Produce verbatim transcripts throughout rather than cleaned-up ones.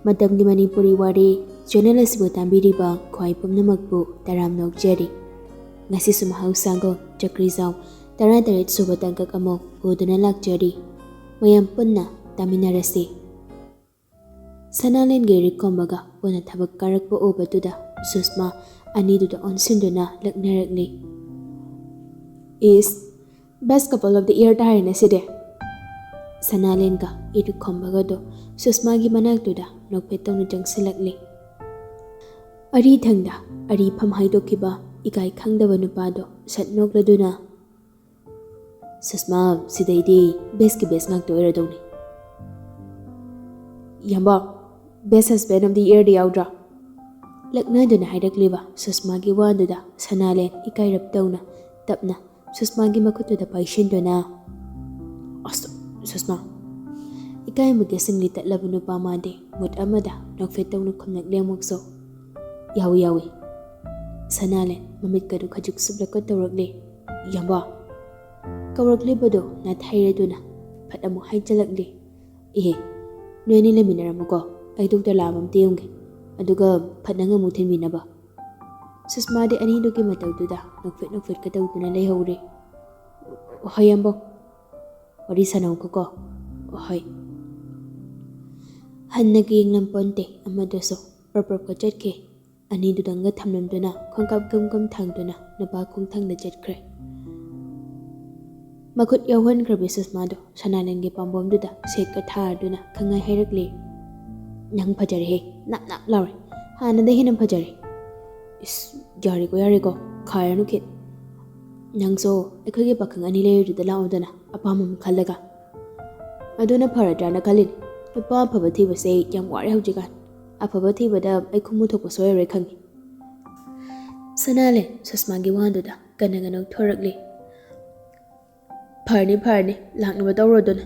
ꯃꯇꯝꯒꯤ ꯃꯅꯤꯄꯨꯔꯤ ꯋꯥꯔꯤ ꯆꯦꯅꯦꯜ ꯑꯁꯤꯕꯨ ꯇꯥꯕꯤꯔꯤꯕ ꯈ꯭ꯋꯥꯏ ꯄꯨꯝꯅꯃꯛꯄꯨ ꯇꯔꯥꯝꯅ ꯑꯣꯛꯆꯔꯤ꯫ ꯉꯁꯤꯁꯨ ꯃꯍꯧꯁꯥꯒꯨꯝ ꯆꯀ꯭ꯔꯤꯖꯥꯎ ꯇꯔꯥꯇꯔꯦꯠ ꯁꯨꯕ ꯇꯥꯡꯀꯛ ꯑꯃꯨꯛ ꯄꯨꯗꯨꯅ ꯂꯥꯛꯆꯔꯤ꯫ ꯃꯌꯥꯝ ꯄꯨꯟꯅ ꯇꯥꯃꯤꯟꯅꯔꯁꯤ꯫ ꯁꯅꯥꯂꯦꯟꯒ ꯏꯔꯤꯛ ꯈꯣꯝꯕꯒ ꯄꯨꯟꯅ ꯊꯕꯛ ꯀꯥꯔꯛꯄ ꯎꯕꯗꯨꯗ ꯁꯨꯁꯃꯥ ꯑꯅꯤꯗꯨꯗ ꯑꯣꯟꯁꯤꯟꯗꯨꯅ ꯂꯛꯅꯔꯛꯂꯤ꯫ "Is best couple of the year ꯇꯥꯔꯦꯅꯦ ꯁꯤꯗꯤ!" ꯁꯅꯥꯂꯦꯟꯒ ꯏꯔꯤꯛ ꯈꯣꯝꯕꯒꯗꯣ ꯁꯨꯁꯃꯥꯒꯤ ꯃꯅꯥꯛꯇꯨꯗ ꯅꯣꯛꯐꯦꯠ ꯇꯧꯅ ꯆꯪꯁꯤꯜꯂꯛꯂꯤ꯫ ꯑꯔꯤꯊꯪꯗ ꯑꯔꯤꯐꯝ ꯍꯥꯏꯗꯣꯛꯈꯤꯕ ꯏꯀꯥꯏ ꯈꯪꯗꯕ ꯅꯨꯄꯥꯗꯣ ꯁꯠ ꯅꯣꯛꯂꯗꯨꯅ, "ꯁꯨꯁꯃꯥ, ꯁꯤꯗꯩꯗꯤ ꯕꯦꯁꯀꯤ ꯕꯦꯁ ꯉꯥꯛꯇ ꯑꯣꯏꯔꯗꯧꯅꯤ꯫ ꯏꯌꯥꯝꯕ, best husband of the year ꯗꯤ ꯌꯥꯎꯗ꯭ꯔꯥ?" ꯂꯛꯅꯗꯨꯅ ꯍꯥꯏꯔꯛꯂꯤꯕ ꯁꯨꯁꯃꯥꯒꯤ ꯋꯥꯗꯨꯗ ꯁꯅꯥꯂꯦꯟ ꯏꯀꯥꯏꯔꯞ ꯇꯧꯅ ꯇꯞꯅ ꯁꯨꯁꯃꯥꯒꯤ ꯃꯈꯨꯠꯇꯨꯗ ꯄꯥꯏꯁꯤꯟꯗꯨꯅ, "ꯑꯁ, ꯁꯨꯁꯃꯥ!" ꯏꯀꯥꯏꯕꯒꯤ ꯁꯤꯡꯂꯤ ꯇꯠꯂꯕ ꯅꯨꯄꯥ ꯃꯥꯗꯤ ꯃꯨꯠ ꯑꯃꯗ ꯅꯣꯛꯐꯦꯠ ꯇꯧꯅ ꯈꯨꯝꯂꯛꯂꯦ ꯑꯃꯨꯛꯁꯨ꯫ "ꯌꯥꯎꯏ, ꯌꯥꯎꯏ!" ꯁꯅꯥꯂꯦꯟ ꯃꯃꯤꯠꯀꯗꯨ ꯈꯖꯤꯛ ꯁꯨꯞꯂꯛꯀ ꯇꯧꯔꯛꯂꯦ꯫ "ꯏꯌꯥꯝꯕ!" ꯀꯧꯔꯛꯂꯤꯕꯗꯨ ꯅꯥꯊꯩꯔꯗꯨꯅ ꯐꯠ ꯑꯃꯨꯛ ꯍꯥꯏꯖꯜꯂꯛꯂꯦ꯫ "ꯏꯍꯦ, ꯅꯣꯏ ꯑꯅꯤ ꯂꯩꯃꯤꯟꯅꯔꯝꯃꯨꯀꯣ, ꯑꯩ ꯗꯣꯛꯇꯔ ꯂꯥꯛꯑꯕ ꯑꯝꯇ ꯌꯦꯡꯒꯦ, ꯑꯗꯨꯒ ꯐꯠ ꯅꯪ ꯑꯃꯨꯛ ꯊꯤꯟꯕꯤꯅꯕ꯫" ꯁꯨꯁꯃꯥꯗꯤ ꯑꯅꯤꯗꯨꯒꯤ ꯃꯇꯧꯗꯨꯗ ꯅꯣꯛꯐꯦꯠ ꯅꯣꯛꯐꯦꯠꯀ ꯇꯧꯗꯨꯅ ꯂꯩꯍꯧꯔꯦ꯫ "ꯍꯣꯏ, ꯏꯌꯥꯝꯕ, ꯋꯥꯔꯤ ꯁꯥꯟꯅꯧꯀꯣ꯫ ꯍꯣꯏ꯫" ꯍꯟꯅꯒ ꯌꯦꯡꯂꯝꯄꯣꯟꯇꯦ ꯑꯃꯗꯨꯁꯨ, ꯄ꯭ꯔꯞ ꯄ꯭ꯔꯞꯀ ꯆꯠꯈꯤ꯫ ꯑꯅꯤꯗꯨꯗꯪꯒ ꯊꯝꯂꯝꯗꯨꯅ ꯈꯣꯡꯀꯥꯞ ꯒꯝ ꯒꯝ ꯊꯥꯡꯗꯨꯅ ꯅꯨꯄꯥ ꯈꯣꯡꯊꯥꯡꯗ ꯆꯠꯈ꯭ꯔꯦ꯫ ꯃꯈꯨꯠ ꯌꯥꯎꯍꯟꯈ꯭ꯔꯕꯤ ꯁꯨꯁꯃꯥꯗꯣ ꯁꯅꯥꯂꯦꯟꯒꯤ ꯄꯥꯝꯕꯣꯝꯗꯨꯗ ꯁꯦꯠꯀ ꯊꯥꯔꯗꯨꯅ ꯈꯪꯍꯥꯏ ꯍꯥꯏꯔꯛꯂꯦ꯫ "ꯅꯪ ꯐꯖꯔꯦꯍꯦ, ꯅꯞ ꯅꯞ ꯂꯥꯎꯔꯦ, ꯍꯥꯟꯅꯗꯩ ꯍꯦꯟꯅ ꯐꯖꯔꯦ꯫" "ꯏꯁ, ꯌꯥꯔꯦꯀꯣ, ꯌꯥꯔꯦꯀꯣ, ꯈꯥꯏꯔꯅꯨ ꯈꯤꯠ꯫ ꯅꯪꯁꯨ ꯑꯩꯈꯣꯏꯒꯤ ꯄꯥꯈꯪ ꯑꯅꯤ ꯂꯩꯔꯤꯗꯨꯗ ꯂꯥꯛꯑꯣꯗꯅ, ꯑꯄꯥꯝꯕ ꯑꯃ ꯈꯜꯂꯒ꯫ ꯑꯗꯨꯅ ꯐꯔꯗ꯭ꯔꯥꯅ ꯈꯜꯂꯤꯅꯦ꯫ ꯅꯨꯄꯥ ꯑꯐꯕ ꯊꯤꯕꯁꯦ ꯌꯥꯝ ꯋꯥꯔꯦ ꯍꯧꯖꯤꯛꯀꯥꯟ꯫ ꯑꯐꯕ ꯊꯤꯕꯗ ꯑꯩ ꯈꯨꯝꯃꯨ ꯊꯣꯛꯄ ꯁꯣꯏꯔꯔꯣꯏ ꯈꯪꯉꯤ꯫" ꯁꯅꯥꯂꯦꯟ ꯁꯨꯁꯃꯥꯒꯤ ꯋꯥꯗꯨꯗ ꯀꯟꯅꯒ ꯅꯣꯛꯊꯣꯔꯛꯂꯤ꯫ "ꯐꯔꯅꯤ, ꯐꯔꯅꯤ, ꯂꯥꯛꯅꯕ ꯇꯧꯔꯣꯗꯅ꯫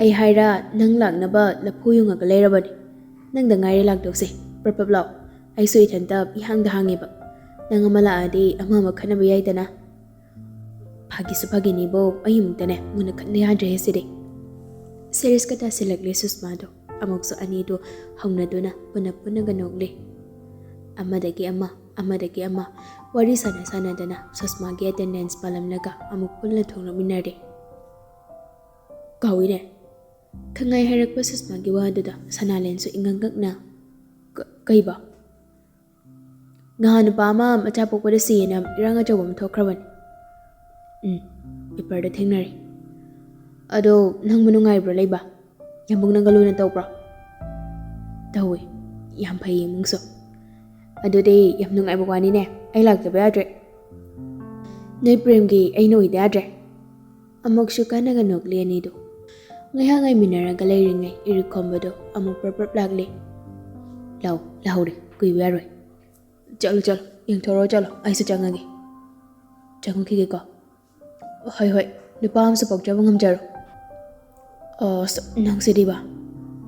ꯑꯩ ꯍꯥꯏꯔ ꯅꯪ ꯂꯥꯛꯅꯕ ꯂꯐꯨ ꯌꯨꯡꯉꯒ ꯂꯩꯔꯕꯅꯤ꯫ ꯅꯪꯗ ꯉꯥꯏꯔꯦ ꯂꯥꯛꯇꯧꯁꯦ꯫ ꯄ꯭ꯔꯞ ꯄ꯭ꯔꯞ ꯂꯥꯛꯑꯣ꯫ ꯑꯩꯁꯨ ꯏꯊꯟꯇ ꯏꯍꯥꯡꯗ ꯍꯥꯡꯉꯦꯕ꯫ ꯅꯪ ꯑꯃ ꯂꯥꯛꯑꯗꯤ ꯑꯃ ꯑꯃ ꯈꯠꯅꯕ ꯌꯥꯏꯗꯅ꯫" "ꯐꯥꯒꯤꯁꯨ ꯐꯥꯒꯤꯅꯤꯕꯣ, ꯑꯩ ꯑꯃꯨꯛꯇꯅꯦ ꯃꯨꯟꯅ ꯈꯟꯕ ꯌꯥꯗ꯭ꯔꯦꯍꯦ ꯁꯤꯗꯤ꯫" ꯁꯦꯔꯤꯁꯀ ꯇꯥꯁꯤꯜꯂꯛꯂꯦ ꯁꯨꯁꯃꯥꯗꯣ꯫ ꯑꯃꯨꯛꯁꯨ ꯑꯅꯤꯗꯨ ꯍꯧꯅꯗꯨꯅ ꯄꯨꯟꯅ ꯄꯨꯟꯅꯒ ꯅꯣꯛꯂꯤ꯫ ꯑꯃꯗꯒꯤ ꯑꯃ, ꯑꯃꯗꯒꯤ ꯑꯃ ꯋꯥꯔꯤ ꯁꯥꯟꯅ ꯁꯥꯟꯅꯗꯅ ꯁꯨꯁꯃꯥꯒꯤ ꯑꯦꯇꯦꯟꯗꯦꯟꯁ ꯄꯥꯜꯂꯝꯂꯒ ꯑꯃꯨꯛ ꯄꯨꯟꯅ ꯊꯣꯛꯂꯛꯃꯤꯟꯅꯔꯦ꯫ "ꯀꯥꯎꯏꯅꯦ?" ꯈꯪꯉꯥꯏ ꯍꯥꯏꯔꯛꯄ ꯁꯨꯁꯃꯥꯒꯤ ꯋꯥꯗꯨꯗ ꯁꯅꯥꯂꯦꯟꯁꯨ ꯏꯉꯛ ꯉꯛꯅ, "ꯀ-, ꯀꯩꯕ?" "ꯅꯍꯥꯟ ꯅꯨꯄꯥ ꯑꯃ ꯃꯆꯥ ꯄꯣꯛꯄꯗ ꯁꯤꯌꯦꯅ ꯏꯔꯥꯡ ꯑꯆꯧꯕ ꯑꯃ ꯊꯣꯛꯈ꯭ꯔꯕꯅꯤ꯫ ꯎꯝ, ꯄꯦꯄꯔꯗ ꯊꯦꯡꯅꯔꯦ꯫ ꯑꯗꯣ ꯅꯪꯕꯨ ꯅꯨꯡꯉꯥꯏꯕ꯭ꯔꯣ ꯂꯩꯕ? ꯌꯥꯝꯕꯨꯡ ꯅꯪꯒ ꯂꯨꯅ ꯇꯧꯕ꯭ꯔꯣ?" "ꯇꯧꯋꯦ꯫ ꯌꯥꯝ ꯐꯩ ꯏꯃꯨꯡꯁꯨ꯫ ꯑꯗꯨꯗꯤ ꯌꯥꯝ ꯅꯨꯡꯉꯥꯏꯕ ꯋꯥꯅꯤꯅꯦ꯫ ꯑꯩ ꯂꯥꯛꯇꯕ ꯌꯥꯗ꯭ꯔꯦ꯫ ꯅꯣꯏ ꯄ꯭ꯔꯦꯝꯒꯤ ꯑꯩꯅ ꯑꯣꯏꯗ ꯌꯥꯗ꯭ꯔꯦ꯫" ꯑꯃꯨꯛꯁꯨ ꯀꯟꯅꯒ ꯅꯣꯛꯂꯤ ꯑꯅꯤꯗꯨ꯫ ꯉꯥꯏꯍꯥꯛ ꯉꯥꯏꯃꯤꯟꯅꯔꯒ ꯂꯩꯔꯤꯉꯩ ꯏꯔꯤꯛ ꯈꯣꯝꯕꯗꯣ ꯑꯃꯨꯛ ꯄ꯭ꯔꯞ ꯄ꯭ꯔꯞ ꯂꯥꯛꯂꯦ꯫ "ꯂꯥꯎ, ꯂꯥꯍꯧꯔꯦ, ꯀꯨꯏꯕ ꯌꯥꯔꯣꯏ꯫ ꯆꯠꯂꯣ, ꯆꯠꯂꯣ, ꯌꯦꯡꯊꯣꯔꯛꯑꯣ, ꯆꯠꯂꯣ, ꯑꯩꯁꯨ ꯆꯪꯉꯒꯦ꯫ ꯆꯪꯉꯛꯈꯤꯒꯦꯀꯣ꯫" "ꯍꯣꯏ, ꯍꯣꯏ, ꯅꯨꯄꯥ ꯑꯃꯁꯨ ꯄꯣꯛꯆꯕ ꯉꯝꯖꯔꯣ꯫" "ꯑꯁ, ꯅꯪꯁꯤꯗꯤꯕ꯫"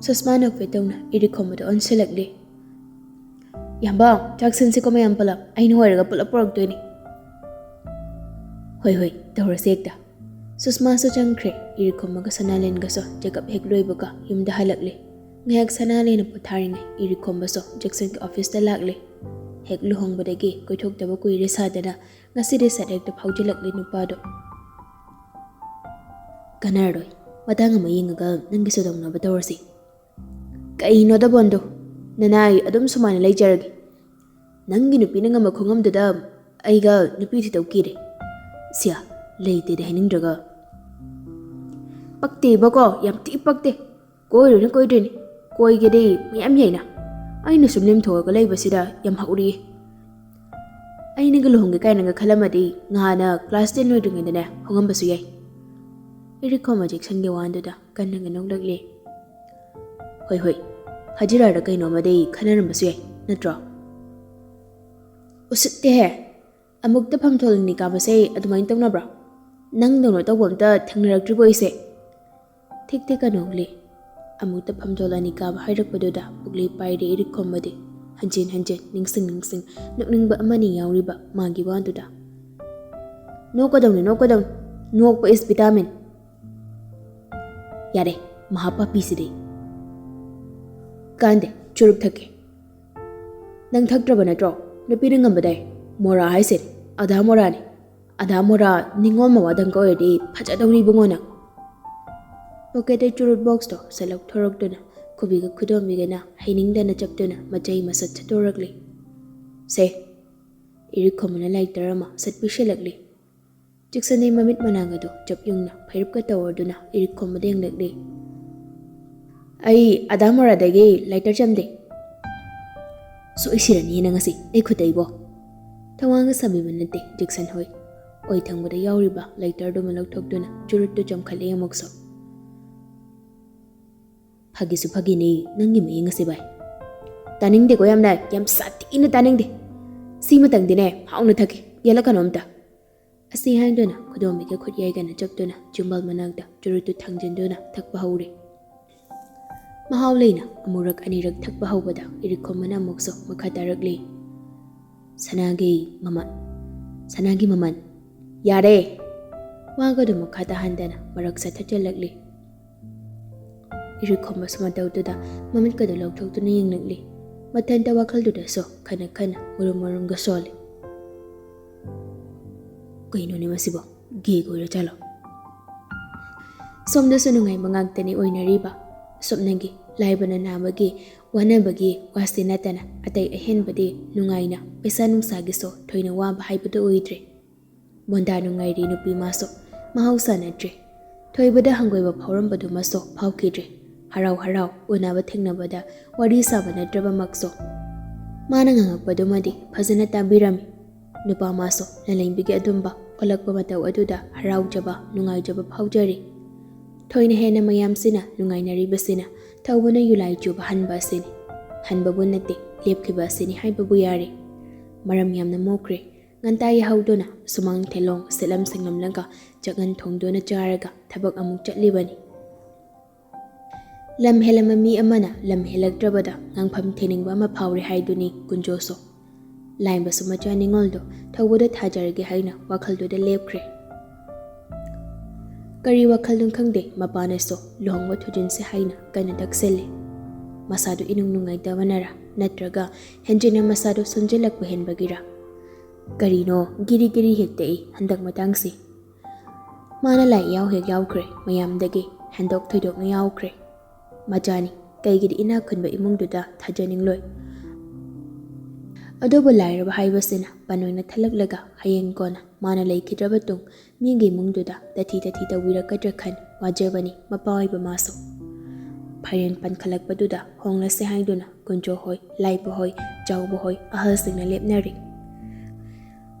ꯁꯨꯁꯃꯥ ꯅꯣꯛꯐꯦꯠ ꯇꯧꯅ ꯏꯔꯤꯛ ꯈꯣꯝꯕꯗꯣ ꯑꯣꯟꯁꯤꯜꯂꯛꯂꯦ꯫ "ꯌꯥꯝꯕ, ꯆꯥꯛ ꯁꯤꯟꯁꯤꯀꯣ ꯃꯌꯥꯝ ꯄꯨꯂꯞ, ꯑꯩꯅ ꯑꯣꯏꯔꯒ ꯄꯨꯂꯞ ꯄꯨꯔꯛꯇꯣꯏꯅꯤ꯫" "ꯍꯣꯏ, ꯍꯣꯏ, ꯇꯧꯔꯁꯤ ꯍꯦꯛꯇ꯫" ꯁꯨꯁꯃꯥꯁꯨ ꯆꯪꯈ꯭ꯔꯦ꯫ ꯏꯔꯤꯛ ꯈꯣꯝꯕꯒ ꯁꯅꯥꯂꯦꯟꯒꯁꯨ ꯆꯦꯛꯑꯞ ꯍꯦꯛ ꯂꯣꯏꯕꯒ ꯌꯨꯝꯗ ꯍꯜꯂꯛꯂꯦ꯫ ꯉꯥꯏꯍꯥꯛ ꯁꯅꯥꯂꯦꯟꯅ ꯄꯣꯊꯥꯔꯤꯉꯩ ꯏꯔꯤꯛ ꯈꯣꯝꯕꯁꯨ ꯖꯦꯛꯁꯟꯒꯤ ꯑꯣꯐꯤꯁꯇ ꯂꯥꯛꯂꯦ꯫ ꯍꯦꯛ ꯂꯨꯍꯣꯡꯕꯗꯒꯤ ꯀꯣꯏꯊꯣꯛꯇꯕ ꯀꯨꯏꯔꯦ ꯁꯥꯗꯅ ꯉꯁꯤꯗꯤ ꯁꯠ ꯍꯦꯛꯇ ꯐꯥꯎꯖꯤꯜꯂꯛꯂꯦ ꯅꯨꯄꯥꯗꯣ꯫ "ꯀꯥꯟꯅꯔꯔꯣꯏ, ꯃꯇꯥꯡ ꯑꯃ ꯌꯦꯡꯉꯒ ꯅꯪꯒꯤꯁꯨ ꯇꯧꯅꯕ ꯇꯧꯔꯁꯤ꯫ ꯀꯩꯅꯣꯗ ꯕꯣꯟꯗꯨ, ꯅꯅꯥꯏ ꯑꯗꯨꯝ ꯁꯨꯃꯥꯏꯅ ꯂꯩꯖꯔꯒꯦ꯫ ꯅꯪꯒꯤ ꯅꯨꯄꯤꯅ ꯉꯝꯕ ꯈꯣꯡꯉꯝꯗꯨꯗ ꯑꯩꯒ ꯅꯨꯄꯤ ꯊꯤꯗꯧ ꯀꯤꯔꯦ꯫ ꯁꯤꯌꯥ, ꯂꯩꯇꯦꯗꯤ ꯍꯥꯏꯅꯤꯡꯗ꯭ꯔꯒ꯫" "ꯄꯛꯇꯦꯕꯀꯣ, ꯌꯥꯝ ꯊꯤ ꯄꯛꯇꯦ꯫ ꯀꯣꯏꯔꯨꯅꯤ, ꯀꯣꯏꯗꯣꯏꯅꯤ꯫ ꯀꯣꯏꯒꯦꯗꯤ ꯃꯌꯥꯝ ꯌꯥꯏꯅ꯫ ꯑꯩꯅ ꯁꯨꯝ ꯂꯦꯝꯊꯣꯛꯑꯒ ꯂꯩꯕꯁꯤꯗ ꯌꯥꯝ ꯍꯧꯔꯤꯌꯦ꯫ ꯑꯩꯅꯒ ꯂꯨꯍꯣꯡꯒꯦ ꯀꯥꯏꯅꯒ ꯈꯜꯂꯝꯃꯗꯤ ꯉꯍꯥꯟꯅ ꯀ꯭ꯂꯥꯁ ꯇꯦꯟ ꯂꯣꯏꯗ꯭ꯔꯤꯉꯩꯗꯅꯦ ꯍꯣꯡꯉꯝꯕꯁꯨ ꯌꯥꯏ꯫" ꯏꯔꯤꯛ ꯈꯣꯝꯕ ꯖꯦꯛꯁꯟꯒꯤ ꯋꯥꯗꯨꯗ ꯀꯟꯅꯒ ꯅꯣꯛꯂꯛꯂꯦ꯫ "ꯍꯣꯏ, ꯍꯣꯏ, ꯍꯖꯤꯔꯥꯔ ꯀꯩꯅꯣꯝꯃꯗꯤ ꯈꯟꯅꯔꯝꯕꯁꯨ ꯌꯥꯏ, ꯅꯠꯇ꯭ꯔꯣ?" "ꯎꯁꯤꯠꯇꯦꯍꯦ꯫ ꯑꯃꯨꯛꯇ ꯐꯝꯊꯣꯜ ꯑꯅꯤ ꯀꯥꯕꯁꯦ ꯑꯗꯨꯃꯥꯏꯅ ꯇꯧꯅꯕ꯭ꯔꯣ? ꯅꯪꯗꯧꯅ ꯇꯧꯕ ꯑꯝꯇ ꯊꯦꯡꯅꯔꯛꯇ꯭ꯔꯤꯕꯣ ꯑꯩꯁꯦ?" ꯊꯦꯛ ꯊꯦꯛꯀ ꯅꯣꯛꯂꯤ꯫ ꯑꯃꯨꯛꯇ ꯐꯝꯊꯣꯜ ꯑꯅꯤ ꯀꯥꯕ ꯍꯥꯏꯔꯛꯄꯗꯨꯗ ꯄꯨꯛꯂꯤ ꯄꯥꯏꯔꯦ ꯏꯔꯤꯛ ꯈꯣꯝꯕꯗꯤ꯫ ꯍꯟꯖꯤꯟ ꯍꯟꯖꯤꯟ ꯅꯤꯡꯁꯤꯡ ꯅꯤꯡꯁꯤꯡ ꯅꯣꯛꯅꯤꯡꯕ ꯑꯃꯅꯤ ꯌꯥꯎꯔꯤꯕ ꯃꯥꯒꯤ ꯋꯥꯗꯨꯗ꯫ "ꯅꯣꯛꯀꯗꯧꯅꯤ, ꯅꯣꯛꯀꯗꯧꯅꯤ꯫ ꯅꯣꯛꯄ is vitamin꯫" "ꯌꯥꯔꯦ, ꯃꯍꯥ ꯄꯥꯄꯤꯁꯤꯗꯤ꯫" "ꯀꯥꯟꯗꯦ, ꯆꯨꯔꯨꯞ ꯊꯛꯀꯦ꯫ ꯅꯪ ꯊꯛꯇ꯭ꯔꯕ ꯅꯠꯇ꯭ꯔꯣ? ꯅꯨꯄꯤꯅ ꯉꯝꯕꯗꯥꯏ꯫ ꯃꯣꯔꯥ ꯍꯥꯏꯁꯦ ꯑꯗꯥ ꯃꯣꯔꯥꯅꯤ꯫ ꯑꯗꯥ ꯃꯣꯔꯥ ꯅꯤꯉꯣꯜ ꯃꯋꯥꯗꯪꯒ ꯑꯣꯏꯔꯗꯤ ꯐꯖꯗꯧꯔꯤꯕꯨꯡꯉꯣ ꯅꯪ꯫" ꯄꯣꯀꯦꯠꯇꯩ ꯆꯨꯔꯨꯞ ꯕꯣꯛꯁꯇꯣ ꯁꯠ ꯂꯧꯊꯣꯔꯛꯇꯨꯅ ꯈꯨꯕꯤꯒ ꯈꯨꯗꯣꯝꯕꯤꯒꯅ ꯍꯩꯅꯤꯡꯗꯅ ꯆꯞꯇꯨꯅ ꯃꯆꯩ ꯃꯁꯠ ꯁꯠꯇꯣꯔꯛꯂꯤ꯫ "ꯁꯦ꯫" ꯏꯔꯤꯛ ꯈꯣꯝꯕꯅ ꯂꯥꯏꯇꯔ ꯑꯃ ꯁꯠ ꯄꯤꯁꯤꯜꯂꯛꯂꯤ꯫ ꯖꯦꯛꯁꯟꯗꯤ ꯃꯃꯤꯠ ꯃꯅꯥꯒꯗꯨ ꯆꯞ ꯌꯨꯡꯅ ꯐꯩꯔꯨꯞꯀ ꯇꯧꯔꯗꯨꯅ ꯏꯔꯤꯛ ꯈꯣꯝꯕꯗ ꯌꯦꯡꯂꯛꯂꯤ꯫ "ꯑꯩ ꯑꯗꯥ ꯃꯣꯔꯥꯗꯒꯤ ꯂꯥꯏꯇꯔ ꯆꯝꯗꯦ꯫" "ꯁꯣꯏꯁꯤꯔꯅꯤ ꯅꯪ ꯉꯁꯤ ꯑꯩ ꯈꯨꯠꯇꯩꯕꯣ꯫" ꯊꯋꯥꯡꯒ ꯁꯥꯕꯤꯕ ꯅꯠꯇꯦ ꯖꯦꯛꯁꯟ ꯍꯣꯏ꯫ ꯑꯣꯏ ꯊꯪꯕꯗ ꯌꯥꯎꯔꯤꯕ ꯂꯥꯏꯇꯔꯗꯨꯃ ꯂꯧꯊꯣꯛꯇꯨꯅ ꯆꯨꯔꯨꯠꯇꯨ ꯆꯝꯈꯠꯂꯦ ꯑꯃꯨꯛꯁꯨ꯫ "ꯐꯥꯒꯤꯁꯨ ꯐꯥꯒꯤꯅꯦ ꯅꯪꯒꯤ ꯃꯤꯌꯦꯡ ꯑꯁꯤ ꯚꯥꯏ꯫ ꯇꯥꯅꯤꯡꯗꯦꯀꯣ ꯌꯥꯝꯅ, ꯌꯥꯝ ꯁꯥꯊꯤꯅ ꯇꯥꯅꯤꯡꯗꯦ꯫ ꯁꯤꯃꯇꯪꯗꯤꯅꯦ ꯍꯥꯎꯅ ꯊꯛꯀꯦ, ꯌꯦꯜꯂꯛꯀꯅꯣ ꯑꯝꯇ꯫" ꯑꯁꯤ ꯍꯥꯏꯗꯨꯅ ꯈꯨꯗꯣꯝꯕꯤꯒ ꯈꯨꯠ ꯌꯩꯒꯅ ꯆꯞꯇꯨꯅ ꯆꯤꯝꯕꯥꯜ ꯃꯅꯥꯛꯇ ꯆꯨꯔꯨꯠꯇꯨ ꯊꯥꯡꯖꯤꯟꯗꯨꯅ ꯊꯛꯄ ꯍꯧꯔꯦ꯫ ꯃꯍꯥꯎ ꯂꯩꯅ ꯑꯃꯨꯔꯛ ꯑꯅꯤꯔꯛ ꯊꯛꯄ ꯍꯧꯕꯗ ꯏꯔꯤꯛꯈꯣꯝꯕꯅ ꯑꯃꯨꯛꯁꯨ ꯃꯈꯥ ꯇꯥꯔꯛꯂꯤ꯫ "ꯁꯅꯥꯒꯤ ꯃꯃꯜ, ꯁꯅꯥꯒꯤ ꯃꯃꯜ꯫ ꯌꯥꯔꯦ!" ꯋꯥꯒꯗꯨ ꯃꯈꯥ ꯇꯥꯍꯟꯗꯅ ꯃꯔꯛ ꯆꯠꯊꯠꯆꯜꯂꯛꯂꯤ꯫ ꯏꯔꯤꯛꯈꯣꯝꯕꯁꯨ ꯃꯇꯧꯗꯨꯗ ꯃꯃꯤꯠꯀꯗꯨ ꯂꯧꯊꯣꯛꯇꯨꯅ ꯌꯦꯡꯂꯛꯂꯤ꯫ ꯃꯊꯟꯇ ꯋꯥꯈꯜꯗꯨꯗꯁꯨ ꯈꯟꯅ ꯈꯟꯅ ꯃꯔꯨꯝ ꯃꯔꯨꯝꯒ ꯁꯣꯜꯂꯤ꯫ "ꯀꯩꯅꯣꯅꯦ ꯃꯁꯤꯕꯣ? ꯒꯦꯒ ꯑꯣꯏꯔ ꯖꯥꯠꯂꯣ?" ꯁꯣꯝꯗꯁꯨ ꯅꯨꯡꯉꯥꯏꯕ ꯉꯥꯛꯇꯅꯤ ꯑꯣꯏꯅꯔꯤꯕ꯫ ꯁꯨꯞꯅꯒꯤ ꯂꯥꯏꯕꯅ ꯅꯥꯕꯒꯤ, ꯋꯥꯅꯕꯒꯤ ꯋꯥꯁꯤ ꯅꯠꯇꯅ ꯑꯇꯩ ꯑꯍꯦꯟꯕꯗꯤ ꯅꯨꯡꯉꯥꯏꯅ ꯄꯩꯁꯥ ꯅꯨꯡꯁꯥꯒꯤꯁꯨ ꯊꯣꯏꯅ ꯋꯥꯕ ꯍꯥꯏꯕꯗꯨ ꯑꯣꯏꯗ꯭ꯔꯦ꯫ ꯃꯣꯟꯗꯥ ꯅꯨꯡꯉꯥꯏꯔꯤ ꯅꯨꯄꯤ ꯃꯥꯁꯨ ꯃꯍꯧꯁꯥ ꯅꯠꯇ꯭ꯔꯦ꯫ ꯊꯣꯏꯕꯗ ꯍꯪꯒꯣꯏꯕ ꯐꯥꯎꯔꯝꯕꯗꯨꯃꯁꯨ ꯐꯥꯎꯈꯤꯗ꯭ꯔꯦ꯫ ꯍꯔꯥꯎ ꯍꯔꯥꯎ ꯎꯅꯕ ꯊꯦꯡꯅꯕꯗ ꯋꯥꯔꯤ ꯁꯥꯕ ꯅꯠꯇ꯭ꯔꯕꯃꯛꯁꯨ ꯃꯥꯅ ꯉꯥꯡꯉꯛꯄꯗꯨꯃꯗꯤ ꯐꯖꯅ ꯇꯥꯕꯤꯔꯝꯃꯤ꯫ ꯅꯨꯄꯥ ꯃꯥꯁꯨ ꯂꯂꯩꯕꯤꯒꯤ ꯑꯗꯨꯝꯕ ꯑꯣꯜꯂꯛꯄ ꯃꯇꯧ ꯑꯗꯨꯗ ꯍꯔꯥꯎꯖꯕ, ꯅꯨꯡꯉꯥꯏꯖꯕ ꯐꯥꯎꯖꯔꯤ꯫ ꯊꯣꯏꯅ ꯍꯦꯟꯅ ꯃꯌꯥꯝꯁꯤꯅ ꯅꯨꯡꯉꯥꯏꯅꯔꯤꯕꯁꯤꯅ ꯊꯧꯕꯅ ꯌꯨꯂꯥꯏ ꯆꯨꯕ ꯍꯟꯕ ꯑꯁꯤꯅꯤ꯫ ꯍꯟꯕꯕꯨ ꯅꯠꯇꯦ, ꯂꯦꯞꯈꯤꯕ ꯑꯁꯤꯅꯤ ꯍꯥꯏꯕꯕꯨ ꯌꯥꯔꯦ꯫ ꯃꯔꯝ ꯌꯥꯝꯅ ꯃꯣꯛꯈ꯭ꯔꯦ꯫ ꯉꯟꯇꯥ ꯌꯥꯍꯧꯗꯨꯅ ꯁꯨꯃꯥꯡ ꯊꯦꯂꯣꯡ ꯁꯤꯠꯂꯝ ꯁꯦꯡꯂꯝꯂꯒ ꯆꯥꯛꯉꯟ ꯊꯣꯡꯗꯨꯅ ꯆꯥꯔꯒ ꯊꯕꯛ ꯑꯃꯨꯛ ꯆꯠꯂꯤꯕꯅꯤ꯫ ꯂꯝ ꯍꯦꯜꯂꯝꯕ ꯃꯤ ꯑꯃꯅ ꯂꯝ ꯍꯦꯜꯂꯛꯇ꯭ꯔꯕꯗ ꯉꯥꯡꯐꯝ ꯊꯦꯅꯤꯡꯕ ꯑꯃ ꯐꯥꯎꯔꯦ ꯍꯥꯏꯗꯨꯅꯤ ꯀꯨꯟꯖꯣꯁꯨ꯫ ꯂꯥꯏꯝꯕꯁꯨ ꯃꯆꯥ ꯅꯤꯉꯣꯜꯗꯣ ꯊꯧꯕꯗ ꯊꯥꯖꯔꯒꯦ ꯍꯥꯏꯅ ꯋꯥꯈꯜꯗꯨꯗ ꯂꯦꯞꯈ꯭ꯔꯦ꯫ ꯀꯔꯤ ꯋꯥꯈꯜꯅꯣ ꯈꯪꯗꯦ, ꯃꯄꯥꯅꯁꯨ ꯂꯨꯍꯣꯡꯕ ꯊꯨꯖꯤꯟꯁꯦ ꯍꯥꯏꯅ ꯀꯟꯅ ꯇꯛꯁꯤꯜꯂꯤ꯫ ꯃꯁꯥꯗꯨ ꯏꯅꯨꯡ ꯅꯨꯡꯉꯥꯏꯇꯕꯅꯔꯥ, ꯅꯠꯇ꯭ꯔꯒ ꯍꯦꯟꯖꯤꯟꯅ ꯃꯁꯥꯗꯨ ꯁꯣꯟꯖꯤꯜꯂꯛꯄ ꯍꯦꯟꯕꯒꯤꯔꯥ? ꯀꯔꯤꯅꯣ ꯒꯤꯔꯤ ꯒꯤꯔꯤ ꯍꯦꯛꯇ ꯏ ꯍꯟꯗꯛ ꯃꯇꯥꯡꯁꯤ? ꯃꯥꯅ ꯂꯥꯏ ꯏꯌꯥꯎ ꯍꯦꯛ ꯌꯥꯎꯈ꯭ꯔꯦ, ꯃꯌꯥꯝꯗꯒꯤ ꯍꯦꯟꯗꯣꯛ ꯊꯣꯏꯗꯣꯛꯅ ꯌꯥꯎꯈ꯭ꯔꯦ꯫ ꯃꯆꯥꯅꯤ, ꯀꯩꯒꯤꯗꯤ ꯏꯅꯥꯛ ꯈꯨꯟꯕ ꯏꯃꯨꯡꯗꯨꯗ ꯊꯥꯖꯅꯤꯡꯂꯣꯏ? ꯑꯗꯨꯕꯨ ꯂꯥꯏꯔꯕ ꯍꯥꯏꯕꯁꯤꯅ ꯄꯟ ꯑꯣꯏꯅ ꯊꯜꯂꯛꯂꯒ ꯍꯌꯦꯡ ꯀꯣꯟꯅ ꯃꯥꯅ ꯂꯩꯈꯤꯗ꯭ꯔꯕ ꯇꯨꯡ ꯃꯤꯒꯤ ꯏꯃꯨꯡꯗꯨꯗ ꯇꯊꯤ ꯇꯊꯤ ꯇꯧꯕꯤꯔꯛꯀꯗ꯭ꯔꯥ ꯈꯟ ꯋꯥꯖꯕꯅꯤ ꯃꯄꯥ ꯑꯣꯏꯕ ꯃꯥꯁꯨ꯫ ꯐꯥꯏꯔꯦꯟ ꯄꯟꯈꯠꯂꯛꯄꯗꯨꯗ ꯍꯣꯡꯂꯁꯦ ꯍꯥꯏꯗꯨꯅ ꯀꯨꯟꯖꯣ ꯍꯣꯏ, ꯂꯥꯏꯕ ꯍꯣꯏ, ꯆꯥꯎꯕ ꯍꯣꯏ ꯑꯍꯜꯁꯤꯡꯅ ꯂꯦꯞꯅꯔꯤ꯫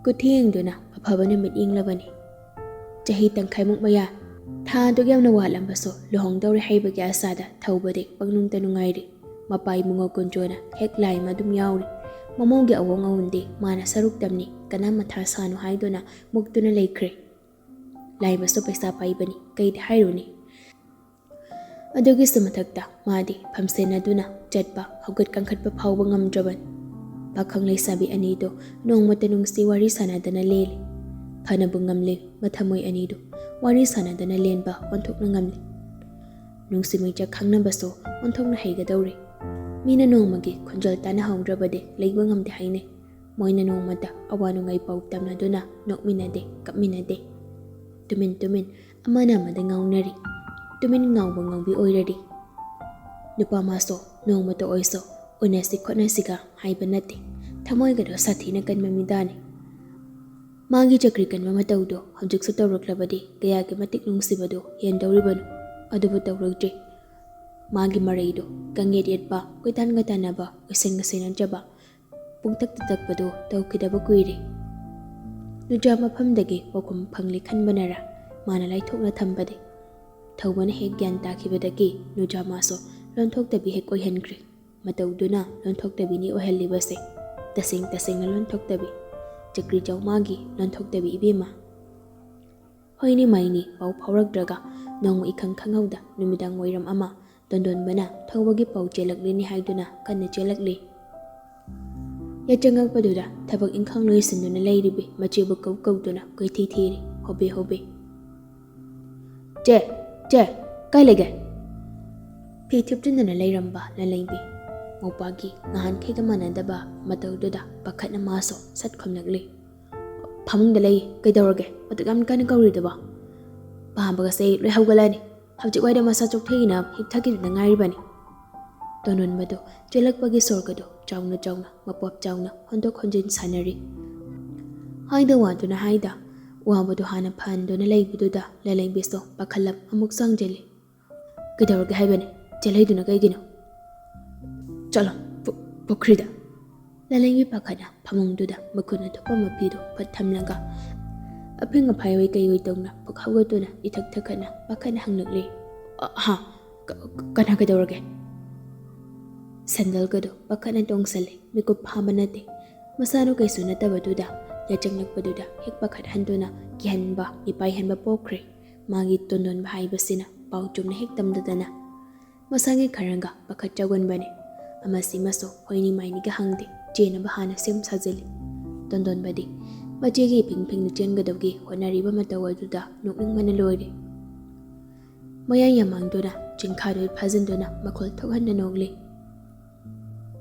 ꯀꯨꯊꯤ ꯌꯦꯡꯗꯨꯅ ꯑꯐꯕ ꯅꯨꯃꯤꯠ ꯌꯦꯡꯂꯕꯅꯤ꯫ ꯆꯍꯤ ꯇꯪꯈꯥꯏꯃꯨꯛ ꯃꯌꯥ, ꯊꯥ ꯑꯗꯨꯛ ꯌꯥꯝꯅ ꯋꯥꯠꯂꯝꯕꯁꯨ ꯂꯨꯍꯣꯡꯗꯧꯔꯦ ꯍꯥꯏꯕꯒꯤ ꯑꯁꯥꯗ ꯊꯧꯕꯗꯤ ꯄꯪꯅꯨꯡꯇ ꯅꯨꯡꯉꯥꯏꯔꯤ꯫ ꯃꯄꯥ ꯏꯕꯨꯡꯉꯣ ꯀꯨꯟꯖꯣꯅ ꯍꯦꯛ ꯂꯥꯏꯃ ꯑꯗꯨꯝ ꯌꯥꯎꯔꯤ꯫ ꯃꯃꯧꯒꯤ ꯑꯋꯣꯡ ꯑꯋꯨꯟꯗꯤ ꯃꯥꯅ ꯁꯔꯨꯛ ꯇꯝꯅꯤ, ꯀꯅꯥ ꯃꯊꯥ ꯁꯥꯅꯨ ꯍꯥꯏꯗꯨꯅ ꯃꯨꯛꯇꯨꯅ ꯂꯩꯈ꯭ꯔꯦ꯫ ꯂꯥꯏꯃꯁꯨ ꯄꯩꯁꯥ ꯄꯥꯏꯕꯅꯤ, ꯀꯩꯗꯤ ꯍꯥꯏꯔꯨꯅꯤ? ꯑꯗꯨꯒꯤꯁꯨ ꯃꯊꯛꯇ ꯃꯥꯗꯤ ꯐꯝꯁꯦꯟꯅꯗꯨꯅ ꯆꯠꯄ, ꯍꯧꯒꯠ ꯀꯥꯡꯈꯠꯄ ꯐꯥꯎꯕ ꯉꯝꯗ꯭ꯔꯕꯅꯤ꯫ ꯄꯥꯈꯪ ꯂꯩꯁꯥꯕꯤ ꯑꯅꯤꯗꯨ ꯅꯣꯡꯃꯇ ꯅꯨꯡꯁꯤ ꯋꯥꯔꯤ ꯁꯥꯟꯅꯗꯅ ꯂꯦꯜꯂꯤ꯫ ꯐꯅꯕꯨ ꯉꯝꯂꯤ ꯃꯊꯃꯣꯏ ꯑꯅꯤꯗꯨ ꯋꯥꯔꯤ ꯁꯥꯟꯅꯗꯅ ꯂꯦꯟꯕ ꯑꯣꯟꯊꯣꯛꯅ ꯉꯝꯂꯤ꯫ ꯅꯨꯡꯁꯤ ꯃꯩꯆꯥꯛ ꯈꯪꯅꯕꯁꯨ ꯑꯣꯟꯊꯣꯛꯅ ꯍꯩꯒꯗꯧꯔꯤ꯫ ꯃꯤꯅ ꯅꯣꯡꯃꯒꯤ ꯈꯣꯟꯖꯦꯜ ꯇꯥꯟꯅꯍꯧꯗ꯭ꯔꯕꯗꯤ ꯂꯩꯕ ꯉꯝꯗꯦ ꯍꯥꯏꯅꯩ꯫ ꯃꯣꯏꯅ ꯅꯣꯡꯃꯇ ꯑꯋꯥ ꯅꯨꯡꯉꯥꯏ ꯄꯥꯎ ꯇꯝꯅꯗꯨꯅ ꯅꯣꯛꯃꯤꯟꯅꯗꯦ, ꯀꯞꯃꯤꯟꯅꯗꯦ꯫ ꯇꯨꯃꯤꯟ ꯇꯨꯃꯤꯟ ꯑꯃꯅ ꯑꯃꯗ ꯉꯥꯎꯅꯔꯤ꯫ ꯇꯨꯃꯤꯟ ꯉꯥꯎꯕ ꯉꯥꯎꯕꯤ ꯑꯣꯏꯔꯗꯤ꯫ ꯅꯨꯄꯥ ꯃꯥꯁꯨ ꯅꯣꯡꯃꯇ ꯑꯣꯏꯁꯨ ꯎꯅꯁꯤ ꯈꯣꯠꯅꯁꯤꯒ ꯍꯥꯏꯕ ꯅꯠꯇꯦ꯫ ꯊꯃꯣꯏꯒꯗꯣ ꯁꯥꯊꯤꯅ ꯀꯟꯕ ꯃꯤꯗꯥꯅꯤ꯫ ꯃꯥꯒꯤ ꯆꯀ꯭ꯔꯤ ꯀꯟꯕ ꯃꯇꯧꯗꯣ ꯍꯧꯖꯤꯛꯁꯨ ꯇꯧꯔꯛꯂꯕꯗꯤ ꯀꯌꯥꯒꯤ ꯃꯇꯤꯛ ꯅꯨꯡꯁꯤꯕꯗꯣ ꯍꯦꯟꯗꯧꯔꯤꯕꯅꯣ? ꯑꯗꯨꯕꯨ ꯇꯧꯔꯛꯇ꯭ꯔꯤ꯫ ꯃꯥꯒꯤ ꯃꯔꯩꯗꯣ ꯀꯪꯌꯦꯠ ꯌꯦꯠꯄ, ꯀꯣꯏꯇꯥꯟꯒ ꯇꯥꯟꯅꯕ, ꯀꯣꯏꯁꯟꯒ ꯁꯤꯟꯅꯖꯕ, ꯄꯨꯡꯇꯛꯇ ꯇꯛꯄꯗꯣ ꯇꯧꯈꯤꯗꯕ ꯀꯨꯏꯔꯦ꯫ ꯅꯨꯖꯥ ꯃꯐꯝꯗꯒꯤ ꯄꯥꯎꯈꯨꯝ ꯐꯪꯂꯦ ꯈꯟꯕꯅꯔ ꯃꯥꯅ ꯂꯥꯏꯊꯣꯛꯅ ꯊꯝꯕꯗꯤ꯫ ꯊꯧꯕꯅ ꯍꯦꯛ ꯒ꯭ꯌꯥꯟ ꯇꯥꯈꯤꯕꯗꯒꯤ ꯅꯨꯖꯥ ꯃꯥꯁꯨ ꯂꯣꯟꯊꯣꯛꯇꯕꯤ ꯍꯦꯛ ꯑꯣꯏꯍꯟꯈ꯭ꯔꯦ꯫ ꯃꯇꯧꯗꯨꯅ ꯂꯣꯟꯊꯣꯛꯇꯕꯤꯅꯤ ꯑꯣꯏꯍꯜꯂꯤꯕꯁꯦ꯫ ꯇꯁꯦꯡ ꯇꯁꯦꯡꯅ ꯂꯣꯟꯊꯣꯛꯇꯕꯤ꯫ ꯆꯀ꯭ꯔꯤ ꯆꯧꯃꯥꯒꯤ ꯂꯣꯟꯊꯣꯛꯇꯕꯤ ꯏꯕꯦꯝꯃ꯫ ꯍꯣꯏꯅꯤ ꯃꯥꯏꯅꯤ ꯄꯥꯎ ꯐꯥꯎꯔꯛꯇ꯭ꯔꯒ ꯅꯣꯡꯃ ꯏꯈꯪ ꯈꯪꯍꯧꯗ ꯅꯨꯃꯤꯗꯥꯡ ꯋꯥꯏꯔꯝ ꯑꯃ ꯇꯣꯟꯗꯣꯟꯕꯅ ꯊꯧꯕꯒꯤ ꯄꯥꯎ ꯆꯦꯜꯂꯛꯂꯤꯅꯤ ꯍꯥꯏꯗꯨꯅ ꯀꯟꯅ ꯆꯦꯜꯂꯛꯂꯤ꯫ ꯌꯥꯆꯪꯉꯛꯄꯗꯨꯗ ꯊꯕꯛ ꯏꯪꯈꯥꯡ ꯂꯣꯏꯁꯤꯟꯗꯨꯅ ꯂꯩꯔꯤꯕꯤ ꯃꯆꯦꯕꯨ ꯀꯧ ꯀꯧꯗꯨꯅ ꯀꯣꯏꯊꯤ ꯊꯤꯔꯤ ꯍꯣꯕꯦ ꯍꯣꯕꯦ꯫ "ꯆꯦ, ꯆꯦ, ꯀꯥꯏ ꯂꯩꯒꯦ?" ꯐꯤ ꯊꯨꯞꯆꯤꯟꯗꯨꯅ ꯂꯩꯔꯝꯕ ꯂꯂꯩꯕꯤ ꯃꯧꯄ꯭ꯋꯥꯒꯤ ꯅꯍꯥꯟꯈꯩꯒ ꯃꯥꯟꯅꯗꯕ ꯃꯇꯧꯗꯨꯗ ꯄꯥꯈꯠꯅ ꯃꯥꯁꯨ ꯁꯠ ꯈꯨꯝꯂꯛꯂꯤ꯫ "ꯐꯃꯨꯡꯗ ꯂꯩ꯫ ꯀꯩꯗꯧꯔꯒꯦ? ꯑꯗꯨꯛ ꯌꯥꯝ ꯀꯟꯅ ꯀꯧꯔꯤꯗꯨꯕꯣ? ꯄꯥꯝꯕꯒꯁꯦ ꯂꯣꯏ ꯍꯧꯒꯠꯂꯅꯤ꯫ ꯍꯧꯖꯤꯛ ꯋꯥꯏꯗ ꯃꯁꯥ ꯆꯣꯛꯊꯩꯅ ꯍꯤꯞꯊꯈꯤꯗꯅ ꯉꯥꯏꯔꯤꯕꯅꯤ꯫" ꯇꯣꯟꯗꯣꯟꯕꯗꯨ ꯆꯦꯜꯂꯛꯄꯒꯤ ꯁꯣꯔꯒꯗꯨ ꯆꯥꯎꯅ ꯆꯥꯎꯅ ꯃꯄꯣꯞ ꯆꯥꯎꯅ ꯍꯣꯟꯗꯣꯛ ꯍꯣꯟꯖꯤꯟ ꯁꯥꯟꯅꯔꯤ꯫ ꯍꯥꯏꯗ ꯋꯥꯗꯨꯅ ꯍꯥꯏꯗ ꯋꯥꯕꯗꯨ ꯍꯥꯟꯅ ꯐꯍꯟꯗꯨꯅ ꯂꯩꯕꯗꯨꯗ ꯂꯂꯩꯕꯤꯁꯨ ꯄꯥꯈꯠꯂꯞ ꯑꯃꯨꯛ ꯆꯪꯁꯤꯜꯂꯤ꯫ "ꯀꯩꯗꯧꯔꯒꯦ ꯍꯥꯏꯕꯅꯤ? ꯆꯦꯜꯂꯛꯏꯗꯨꯅ ꯀꯩꯒꯤꯅꯣ?" "ꯆꯠꯂꯣ, ꯄꯨ-, ꯄꯨꯈ꯭ꯔꯤꯗ꯫" ꯂꯂꯩꯕꯤ ꯄꯥꯈꯠꯅ ꯐꯃꯨꯡꯗꯨꯗ ꯃꯈꯨꯠꯅ ꯊꯨꯞꯄ ꯃꯐꯤꯗꯨ ꯐꯠ ꯊꯝꯂꯒ ꯑꯐꯤꯡ ꯑꯐꯥꯏ ꯑꯣꯏ ꯀꯩ ꯑꯣꯏ ꯇꯧꯅ ꯄꯨꯛ ꯍꯧꯒꯠꯇꯨꯅ ꯏꯊꯛ ꯊꯛꯀꯠꯅ ꯄꯥꯈꯠꯅ ꯍꯪꯂꯛꯂꯤ꯫ "ꯑ-, ꯍꯥ? ꯀ-, ꯀ-, ꯀꯅꯥ ꯀꯩꯗꯧꯔꯒꯦ?" ꯁꯦꯟꯗꯜꯒꯗꯨ ꯄꯥꯈꯠꯅ ꯇꯣꯡꯁꯤꯜꯂꯤ꯫ ꯃꯤꯀꯨꯞ ꯐꯥꯕ ꯅꯠꯇꯦ꯫ ꯃꯁꯥꯗꯨ ꯀꯩꯁꯨ ꯅꯠꯇꯕꯗꯨꯗ ꯌꯥꯆꯪꯂꯛꯄꯗꯨꯗ ꯍꯦꯛ ꯄꯥꯈꯠꯍꯟꯗꯨꯅ ꯀꯤꯍꯟꯕ, ꯃꯤꯄꯥꯏꯍꯟꯕ ꯄꯣꯛꯈ꯭ꯔꯦ꯫ ꯃꯥꯒꯤ ꯇꯣꯟꯗꯣꯟꯕ ꯍꯥꯏꯕꯁꯤꯅ ꯄꯥꯎ ꯆꯨꯝꯅ ꯍꯦꯛ ꯇꯝꯗꯗꯅ꯫ ꯃꯁꯥꯒꯤ ꯈꯔꯒ ꯄꯥꯈꯠ ꯆꯥꯎꯒꯟꯕꯅꯤ꯫ ꯑꯃꯁꯤꯃꯁꯨ ꯍꯣꯏꯅꯤ ꯃꯥꯏꯅꯤꯒ ꯍꯪꯗꯦ, ꯆꯦꯟꯅꯕ ꯍꯥꯟꯅ ꯁꯦꯝ ꯁꯥꯖꯤꯜꯂꯤ꯫ ꯇꯣꯟꯗꯣꯟꯕꯗꯤ ꯃꯆꯦꯒꯤ ꯏꯐꯤꯡ ꯐꯤꯡꯅ ꯆꯦꯟꯒꯗꯧꯒꯤ ꯍꯣꯠꯅꯔꯤꯕ ꯃꯇꯧ ꯑꯗꯨꯗ ꯅꯣꯛꯅꯤꯡꯕꯅ ꯂꯣꯏꯔꯦ꯫ ꯃꯌꯥꯏ ꯌꯥꯝꯃꯥꯡꯗꯨꯅ ꯆꯤꯡꯈꯥꯗꯨ ꯐꯥꯖꯤꯟꯗꯨꯅ ꯃꯈꯣꯜ ꯊꯣꯛꯍꯟꯅ ꯅꯣꯛꯂꯤ꯫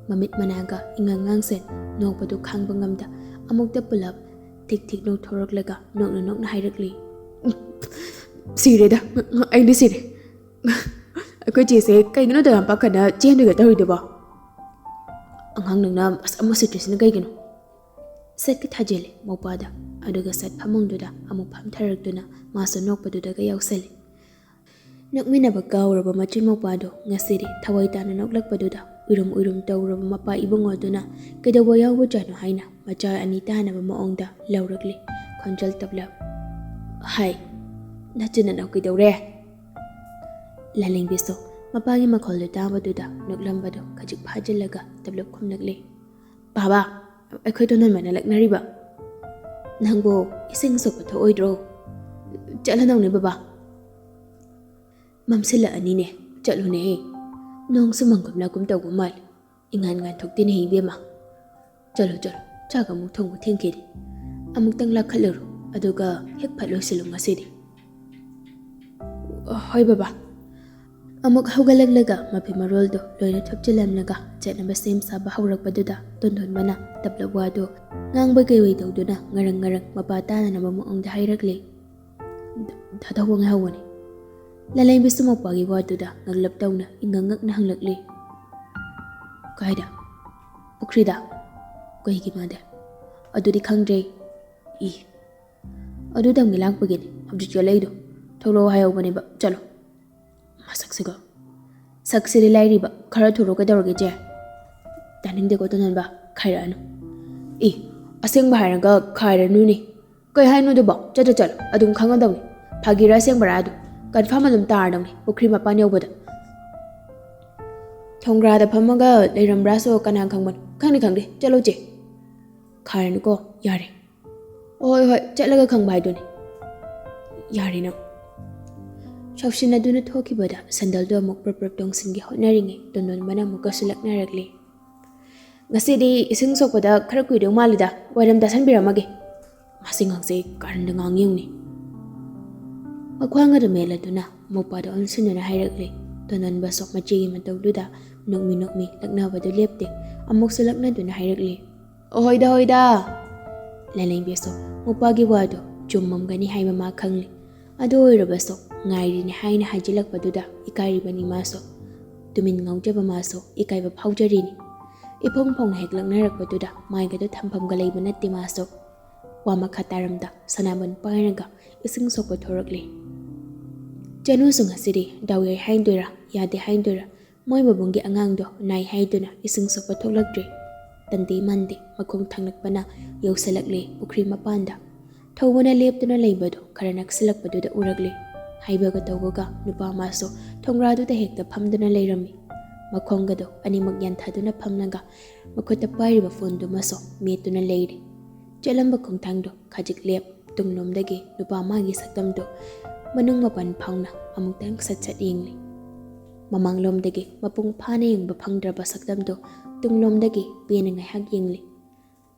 ꯃꯃꯤꯠ ꯃꯅꯥꯒ ꯏꯉꯥꯡ ꯉꯥꯡꯁꯦꯟ ꯅꯣꯛꯄꯗꯨ ꯈꯥꯡꯕ ꯉꯝꯗ ꯑꯃꯨꯛꯇ ꯄꯨꯂꯞ ꯊꯤꯛ ꯊꯤꯛ ꯅꯣꯛꯊꯣꯔꯛꯂꯒ ꯅꯣꯛꯅ ꯅꯣꯛꯅ ꯍꯥꯏꯔꯛꯂꯤ꯫ "ꯁꯤꯔꯦꯗ, ꯑꯩꯗꯤ ꯁꯤꯔꯦ꯫ ꯑꯩꯈꯣꯏ ꯆꯦꯁꯦ ꯀꯩꯒꯤꯅꯣ ꯑꯗꯨꯛ ꯌꯥꯝ ꯄꯥꯈꯠꯅ ꯆꯦꯟꯗꯣꯏꯒ ꯇꯧꯔꯤꯗꯨꯕꯣ? ꯑꯉꯥꯡ ꯅꯪꯅ ꯑꯁ ꯑꯃ ꯁꯤꯠꯇ꯭ꯔꯤꯁꯤꯅ ꯀꯩꯒꯤꯅꯣ?" ꯁꯠꯀ ꯊꯥꯖꯤꯜꯂꯦ ꯃꯧꯄꯥꯗ꯫ ꯑꯗꯨꯒ ꯁꯠ ꯐꯃꯨꯡꯗꯨꯗ ꯑꯃꯨꯛ ꯐꯝꯊꯔꯛꯇꯨꯅ ꯃꯥꯁꯨ ꯅꯣꯛꯄꯗꯨꯗꯒ ꯌꯥꯎꯁꯜꯂꯦ꯫ ꯅꯣꯛꯃꯤꯟꯅꯕ ꯀꯥꯎꯔꯕ ꯃꯆꯤꯟ ꯃꯧꯄꯥꯗꯣ ꯉꯁꯤꯗꯤ ꯊꯋꯥꯏ ꯇꯥꯅ ꯅꯣꯛꯂꯛꯄꯗꯨꯗ ꯎꯏꯔꯨꯝ ꯎꯏꯔꯨꯝ ꯇꯧꯔꯕ ꯃꯄꯥ ꯏꯕꯨꯡꯉꯣꯗꯨꯅ ꯀꯩꯗꯧꯕ ꯌꯥꯎꯕꯖꯥꯠꯅꯣ ꯍꯥꯏꯅ ꯃꯆꯥ ꯑꯅꯤ ꯇꯥꯅꯕ ꯃꯑꯣꯡꯗ ꯂꯧꯔꯛꯂꯤ꯫ ꯈꯣꯟꯖꯦꯜ ꯇꯞꯂꯞ, "ꯍꯥꯏ, ꯅꯆꯤꯟ ꯅꯅꯥꯎ ꯀꯩꯗꯧꯔꯦ?" ꯂꯥꯂꯦꯡꯕꯤꯁꯨ ꯃꯄꯥꯒꯤ ꯃꯈꯣꯜꯗꯨ ꯇꯥꯕꯗꯨꯗ ꯅꯣꯛꯂꯝꯕꯗꯨ ꯈꯖꯤꯛ ꯐꯥꯖꯤꯜꯂꯒ ꯇꯞꯂꯞ ꯈꯨꯝꯂꯛꯂꯤ꯫ "ꯕꯥꯕꯥ, ꯑꯩꯈꯣꯏ ꯇꯣꯟꯗꯣꯟꯕꯅ ꯂꯛꯅꯔꯤꯕ꯫ ꯅꯪꯕꯨ ꯏꯁꯤꯡ ꯁꯣꯛꯄ ꯊꯣꯛꯑꯣꯏꯗ꯭ꯔꯣ? ꯆꯠꯂꯗꯧꯅꯦ ꯕꯥꯕꯥ꯫" "ꯃꯝꯁꯤꯜꯂꯛꯑꯅꯤꯅꯦ, ꯆꯠꯂꯨꯅꯦꯍꯦ꯫ ꯅꯣꯡꯁꯨ ꯃꯪꯒꯨꯝ ꯂꯥꯛꯀꯨꯝ ꯇꯧꯕ ꯃꯥꯜꯂꯤ꯫ ꯏꯉꯥꯟ ꯉꯥꯟꯊꯣꯛꯇꯦꯅꯦꯍꯦ ꯏꯕꯦꯝꯃ꯫ ꯆꯠꯂꯣ, ꯆꯠꯂꯣ, ꯆꯥꯛ ꯑꯃꯨꯛ ꯊꯣꯡꯕ ꯊꯦꯡꯈꯤꯅꯤ꯫ ꯑꯃꯨꯛꯇꯪ ꯂꯥꯛꯈꯠꯂꯨꯔꯣ, ꯑꯗꯨꯒ ꯍꯦꯛ ꯐꯠ ꯂꯣꯏꯁꯤꯜꯂꯨ ꯉꯁꯤꯗꯤ꯫" "ꯍꯣꯏ ꯕꯥꯕꯥ꯫" ꯑꯃꯨꯛ ꯍꯧꯒꯠꯂꯛꯂꯒ ꯃꯐꯤ ꯃꯔꯣꯜꯗꯨ ꯂꯣꯏꯅ ꯊꯨꯞꯆꯤꯜꯂꯝꯂꯒ ꯆꯠꯅꯕ ꯁꯦꯝ ꯁꯥꯕ ꯍꯧꯔꯛꯄꯗꯨꯗ ꯇꯣꯟꯗꯣꯟꯕꯅ ꯇꯞꯂꯞ ꯋꯥꯗꯨ ꯉꯥꯡꯕ ꯀꯩꯋꯩ ꯇꯧꯗꯨꯅ ꯉꯔꯪ ꯉꯔꯪ ꯃꯄꯥ ꯇꯥꯅꯅꯕ ꯃꯑꯣꯡꯗ ꯍꯥꯏꯔꯛꯂꯦ꯫ "ꯗ-, ꯗꯥ ꯊꯧꯕ ꯉꯥꯏꯍꯧꯕꯅꯤ꯫" ꯂꯂꯩꯕꯤꯁꯨ ꯃꯄꯥꯒꯤ ꯋꯥꯗꯨꯗ ꯉꯛꯂꯞ ꯇꯧꯅ ꯏꯉꯛ ꯉꯛꯅ ꯍꯪꯂꯛꯂꯦ꯫ "ꯀꯥꯏꯗ?" "ꯄꯨꯈ꯭ꯔꯤꯗ꯫" "ꯀꯩꯒꯤ ꯃꯥꯗꯤ?" "ꯑꯗꯨꯗꯤ ꯈꯪꯗ꯭ꯔꯦ꯫" "ꯏ, ꯑꯗꯨ ꯇꯝꯒꯦ ꯂꯥꯛꯄꯒꯤꯅꯤ ꯍꯧꯖꯤꯛ ꯆꯦꯜꯂꯛꯏꯗꯣ꯫ ꯊꯣꯛꯂꯛꯑꯣ ꯍꯥꯏꯍꯧꯕꯅꯦꯕ, ꯆꯠꯂꯣ꯫" "ꯃꯁꯛꯁꯤꯒ꯫" "ꯁꯛꯁꯤꯗꯤ ꯂꯥꯏꯔꯤꯕ, ꯈꯔ ꯊꯨꯔꯣ ꯀꯩꯗꯧꯔꯒꯦ ꯆꯦ?" "ꯇꯥꯅꯤꯡꯗꯦꯀꯣ ꯇꯣꯟꯗꯣꯟꯕ, ꯈꯥꯏꯔꯛꯑꯅꯨ꯫" "ꯏ, ꯑꯁꯦꯡꯕ ꯍꯥꯏꯔꯒ ꯈꯥꯏꯔꯅꯨꯅꯦ꯫ ꯀꯩ ꯍꯥꯏꯅꯣ ꯑꯗꯨꯕꯣ? ꯆꯠꯇ ꯆꯠꯂꯣ, ꯑꯗꯨꯝ ꯈꯪꯉꯗꯧꯅꯤ꯫ ꯐꯥꯒꯤꯔꯥ ꯑꯁꯦꯡꯕꯔꯥ ꯑꯗꯨ ꯀꯟꯐꯥꯔꯝ ꯑꯗꯨꯝ ꯇꯥꯔꯗꯧꯅꯤ ꯄꯨꯈ꯭ꯔꯤ ꯃꯄꯥꯟ ꯌꯧꯕꯗ꯫ ꯊꯣꯡꯒ꯭ꯔꯥꯗ ꯐꯝꯃꯒ ꯂꯩꯔꯝꯕ꯭ꯔꯥꯁꯨ ꯀꯅꯥ ꯈꯪꯕꯅꯣ? ꯈꯪꯗꯦ, ꯈꯪꯗꯦ, ꯆꯠꯂꯣ ꯆꯦ꯫" "ꯈꯥꯏꯔꯅꯨꯀꯣ, ꯌꯥꯔꯦ꯫" "ꯍꯣꯏ, ꯍꯣꯏ, ꯆꯠꯂꯒ ꯈꯪꯕ ꯍꯥꯏꯗꯨꯅꯤ꯫" "ꯌꯥꯔꯦ ꯅꯪ꯫" ꯁꯥꯎꯁꯤꯟꯅꯗꯨꯅ ꯊꯣꯛꯈꯤꯕꯗ ꯁꯟꯗꯜꯗꯨ ꯑꯃꯨꯛ ꯄ꯭ꯔꯞ ꯄ꯭ꯔꯞ ꯇꯣꯡꯁꯤꯟꯒꯦ ꯍꯣꯠꯅꯔꯤꯉꯩ ꯇꯣꯟꯗꯣꯟꯕꯅ ꯑꯃꯨꯛꯀꯁꯨ ꯂꯛꯅꯔꯛꯂꯦ꯫ "ꯉꯁꯤꯗꯤ ꯏꯁꯤꯡ ꯁꯣꯛꯄꯗ ꯈꯔ ꯀꯨꯏꯗꯧ ꯃꯥꯜꯂꯤꯗ, ꯋꯥꯏꯔꯝ ꯇꯥꯁꯟꯕꯤꯔꯝꯃꯒꯦ꯫" ꯃꯁꯤ ꯉꯥꯡꯁꯦ ꯀꯥꯔꯟꯗ ꯉꯥꯡ ꯌꯦꯡꯅꯤ꯫ ꯃꯈ꯭ꯋꯥꯡ ꯑꯗꯨ ꯃꯦꯜꯂꯗꯨꯅ ꯃꯧꯄꯥꯗ ꯑꯣꯟꯁꯤꯟꯗꯨꯅ ꯍꯥꯏꯔꯛꯂꯦ꯫ ꯇꯣꯟꯗꯣꯟꯕꯁꯨ ꯃꯆꯦꯒꯤ ꯃꯇꯧꯗꯨꯗ ꯅꯣꯛꯃꯤ ꯅꯣꯛꯃꯤ ꯂꯛꯅꯕꯗꯨ ꯂꯦꯞꯇꯦ꯫ ꯑꯃꯨꯛꯁꯨ ꯂꯛꯅꯗꯨꯅ ꯍꯥꯏꯔꯛꯂꯦ꯫ "ꯑꯣꯍꯣꯏꯗ ꯍꯣꯏꯗ꯫" ꯂꯂꯩꯕꯤꯁꯨ ꯃꯧꯄꯥꯒꯤ ꯋꯥꯗꯨ ꯆꯨꯝꯃꯝꯒꯅꯤ ꯍꯥꯏꯕ ꯃꯥ ꯈꯪꯂꯦ꯫ ꯑꯗꯨ ꯑꯣꯏꯔꯕꯁꯨ ꯉꯥꯏꯔꯤꯅꯦ ꯍꯥꯏꯅ ꯍꯥꯏꯖꯤꯜꯂꯛꯄꯗꯨꯗ ꯏꯀꯥꯏꯔꯤꯕꯅꯤ ꯃꯥꯁꯨ꯫ ꯇꯨꯃꯤꯟ ꯉꯥꯎꯖꯕ ꯃꯥꯁꯨ ꯏꯀꯥꯏꯕ ꯐꯥꯎꯖꯔꯤꯅꯤ꯫ ꯏꯐꯣꯡ ꯐꯣꯡꯅ ꯍꯦꯛ ꯂꯛꯅꯔꯛꯄꯗꯨꯗ ꯃꯥꯏꯒꯗꯨ ꯊꯝꯐꯝꯒ ꯂꯩꯕ ꯅꯠꯇꯦ ꯃꯥꯁꯨ꯫ ꯋꯥ ꯃꯈꯥ ꯇꯥꯔꯝꯗ ꯁꯅꯥꯕꯨꯟ ꯄꯥꯏꯔꯒ ꯏꯁꯤꯡ ꯁꯣꯛꯄ ꯊꯣꯔꯛꯂꯦ꯫ ꯆꯅꯨꯁꯨ ꯉꯁꯤꯗꯤ ꯗꯥꯎ ꯌꯥꯏ ꯍꯥꯏꯗꯣꯏꯔꯥ, ꯌꯥꯗꯦ ꯍꯥꯏꯗꯣꯏꯔꯥ, ꯃꯣꯏ ꯃꯕꯨꯡꯒꯤ ꯑꯉꯥꯡꯗꯣ ꯅꯥꯏ ꯍꯥꯏꯗꯨꯅ ꯏꯁꯤꯡ ꯁꯣꯛꯄ ꯊꯣꯛꯂꯛꯇ꯭ꯔꯦ꯫ ꯇꯟꯗꯦ ꯃꯥꯟꯗꯦ ꯃꯈꯣꯡ ꯊꯥꯡꯂꯛꯄꯅ ꯌꯧꯁꯤꯜꯂꯛꯂꯦ ꯄꯨꯈ꯭ꯔꯤ ꯃꯄꯥꯟꯗ꯫ ꯊꯧꯕꯅ ꯂꯦꯞꯇꯨꯅ ꯂꯩꯕꯗꯨ ꯈꯔ ꯅꯛꯁꯤꯜꯂꯛꯄꯗꯨꯗ ꯎꯔꯛꯂꯦ꯫ ꯍꯥꯏꯕꯒ ꯇꯧꯕꯒ ꯅꯨꯄꯥ ꯑꯃꯁꯨ ꯊꯣꯡꯒ꯭ꯔꯥꯗꯨꯗ ꯍꯦꯛꯇ ꯐꯝꯗꯨꯅ ꯂꯩꯔꯝꯃꯤ꯫ ꯃꯈꯣꯡꯒꯗꯣ ꯑꯅꯤꯃꯛ ꯌꯥꯟꯊꯗꯨꯅ ꯐꯝꯂꯒ ꯃꯈꯨꯠꯇ ꯄꯥꯏꯔꯤꯕ ꯐꯣꯟꯗꯨꯃꯁꯨ ꯃꯦꯠꯇꯨꯅ ꯂꯩꯔꯤ꯫ ꯆꯠꯂꯝꯕ ꯈꯣꯡꯊꯥꯡꯗꯣ ꯈꯖꯤꯛ ꯂꯦꯞ, ꯇꯨꯡꯂꯣꯝꯗꯒꯤ ꯅꯨꯄꯥ ꯑꯃꯒꯤ ꯁꯛꯇꯝꯗꯣ ꯃꯅꯨꯡ ꯃꯄꯥꯟ ꯐꯥꯎꯅ ꯑꯃꯨꯛꯇꯪ ꯁꯠ ꯁꯠ ꯌꯦꯡꯂꯤ꯫ ꯃꯃꯥꯡꯂꯣꯝꯗꯒꯤ ꯃꯄꯨꯡ ꯐꯥꯅ ꯌꯦꯡꯕ ꯐꯪꯗ꯭ꯔꯕ ꯁꯛꯇꯝꯗꯣ ꯇꯨꯡꯂꯣꯝꯗꯒꯤ ꯄꯦꯟꯅ ꯉꯥꯏꯍꯥꯛ ꯌꯦꯡꯂꯤ꯫